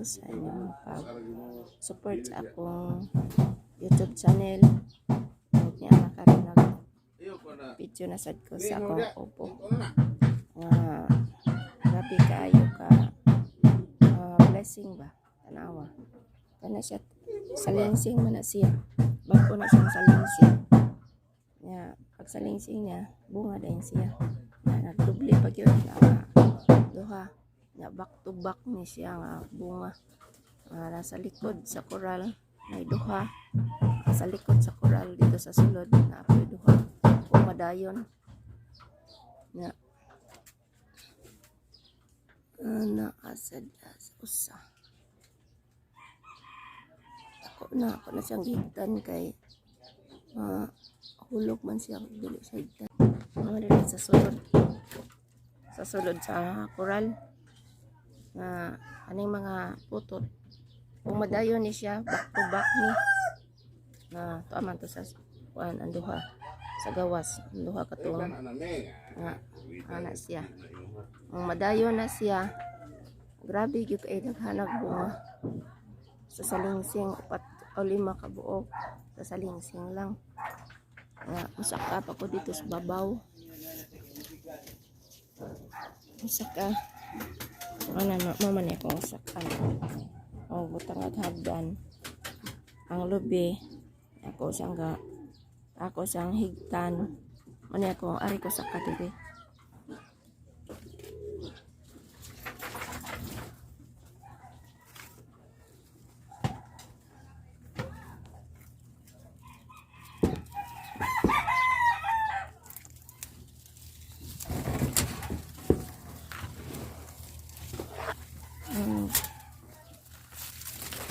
Sa inyong pag-support sa akong YouTube channel. Ug niya na karon nag video na sad ko sa akong upo. Nga grabe kaayo ka blessing ba? Tanawa. Kana siya salingsing man na siya. Bag-o na siyang salingsing. Nya pag salingsing niya, bunga dayon siya. Nya nagdoble pa gyud na duha. Nya back to back ni siya nga bunga. Nga nasa likod sa koral may duha. Sa likod sa koral dito sa sulod na apoy duha. Bunga dayon. Nya naasad sa usa. Ako na siyang gigtan kay hulog man siya kung dili siya higtan. Mga dili sa sulod. Sa sulod sa koral nga aning mga putot. Kung madayon ni siya, back to back ni. Na tuwa man to sa kuan ang duha sa gawas, ang duha katong nga ana siya. Ang madayon na siya, grabe gyud kay daghanag bunga. Sa salingsing, upat o lima ka buok sa salingsing lang. Nga musaka pa ko dito sa babaw. Musaka. Ana ma mama ni akong saka. O butang at hagdan. Ang lubi ako siyang higtan. Mani ako ari ko saka diri.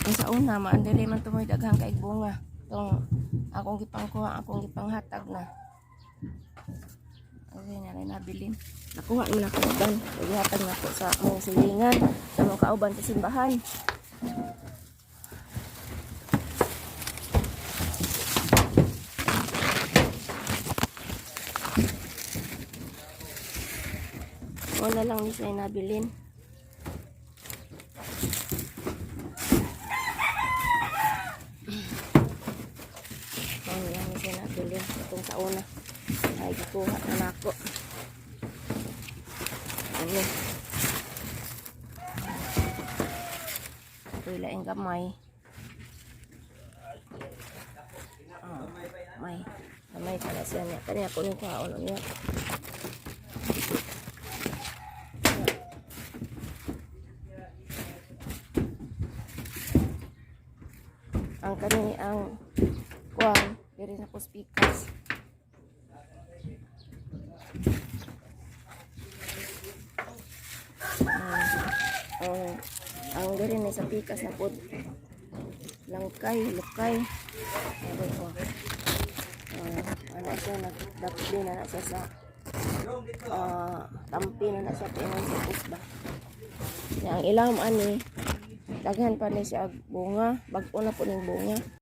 Ang sa una, maandiri man tumoy daghang kay bunga. Tong akong gipangkuha, akong gipanghatag na. Ay, na rin nabilin. Nakuha mo na kauban. Gihatag na ko sa among silingan, sa among kauban sa simbahan. Wala lang ni siya nabilin. Wala lang ni siya nabilin. Itong sa una. Ay, gikuha na nako. Ano? Ito'y laing gamay. Ah, may. Gamay pa na siya niya. Kanya ko nung kuhaon niya. Ang kani ang kuan diri na ko speakers. Ang diri ni sa pikas na pod langkay, lukay. Ano ko? Ana siya nagdapli na na siya sa tampi na na siya pingon sa pusba. Nya ang ilam ani daghan pa ni siya bunga, bag-o na po ning bunga.